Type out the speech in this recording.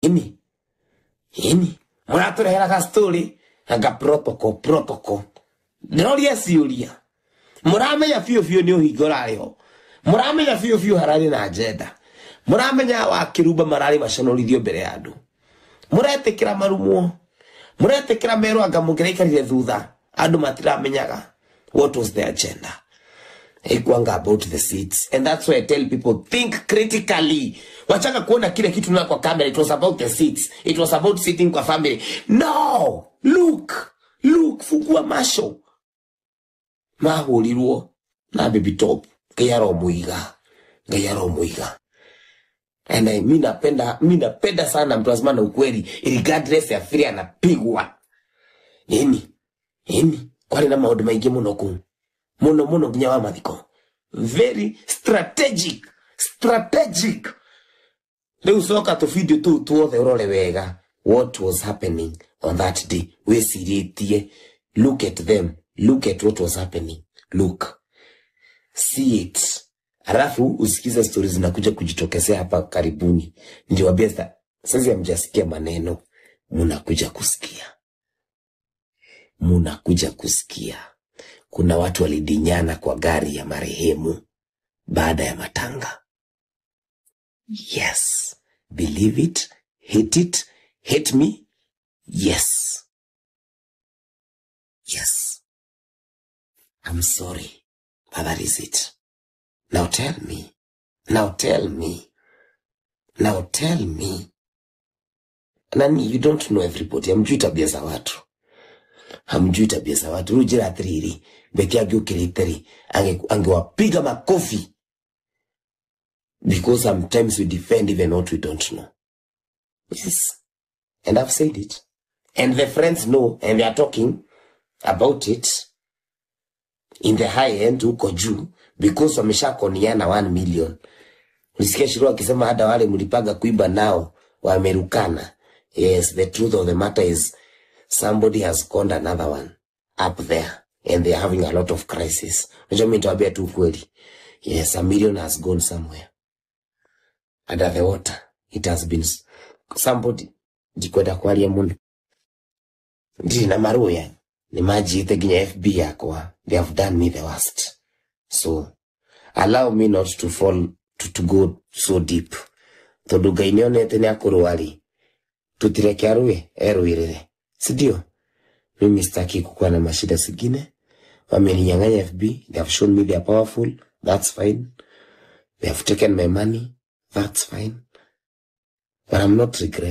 Ini ini mũratũrehera ga story anga protocol protocol. Ndĩroria ciũria, mũramenya biũ biũ nĩ ũhingo ũrarĩ ho, mũramenya biũ biũ hararĩ na agenda, mũramenya wa kĩrumba mararĩ maconorithio mbere ya andũ, mũretĩkĩra marumwo, mũretĩkĩra merwo anga mũngĩraikarire thutha andũ matiramenyaga what was the agenda. Haikuanga about the seats, and that's why I tell people, think critically. Wachanga kuona kile kitu na kwa camera. It was about the seats, it was about sitting kwa family. No, look, look, fungua macho. Mahurirwo na Baby Top. Ngai aromuiga, Ngai aromuiga. And mi napenda sana mtu azima na ukweli, regardless ya vile anapigwa nini nini. Kwari na maundu maingi muno kuu, muno muno, nginya wa mathiko. Very strategic, strategic. Riu coka tu video tu tuothe urore wega what was happening on that day. Wicirĩtie, look at them, look at what was happening, look, see it, alafu usikize stories zinakuja kujitokezea hapa karibuni. Niliwaambia sasa hamjasikia maneno, munakuja kusikia, munakuja kusikia. Kuna watu walidinyana kwa gari ya marehemu baada ya matanga. Yes, believe it, hate it, hate me. Yes, yes, I'm sorry, but that is it. Now tell me, now tell me, now tell me. Nani, you don't know everybody. Hamjui tabia za watu, hamjui tabia za watu. Rĩu njĩra atĩrĩrĩ, Beki angĩũkĩrĩte rĩ, angewapiga makofi, because sometimes we defend even what we don't know. Yes, and I've said it, and the friends know, and they are talking about it in the high end huko juu, because wameshakoniana 1 million. Ulisikia Shiro akisema hata wale mlipanga kuiba nao wamerukana. Yes, the truth of the matter is somebody has conned another one up there and they are having a lot of crisis. Unajua mimi nitawaambia tu ukweli. Yes, a million has gone somewhere under the water. It has been somebody. Ndikwenda kwaria muno, ndirĩ na marũya nĩ manjiyĩte nginya FB yakwa. They have done me the worst, so allow me not to fall to go so deep, tondũ Ngai nĩonete nĩ akũrũa rĩ, tutireke arũe erũĩrĩre, si ndio? Mimi sitaki kukuwa na mashida zingine. Wameninyang'anya FB. They have shown me they are powerful, that's fine. They have taken my money, that's fine, but I'm not regret.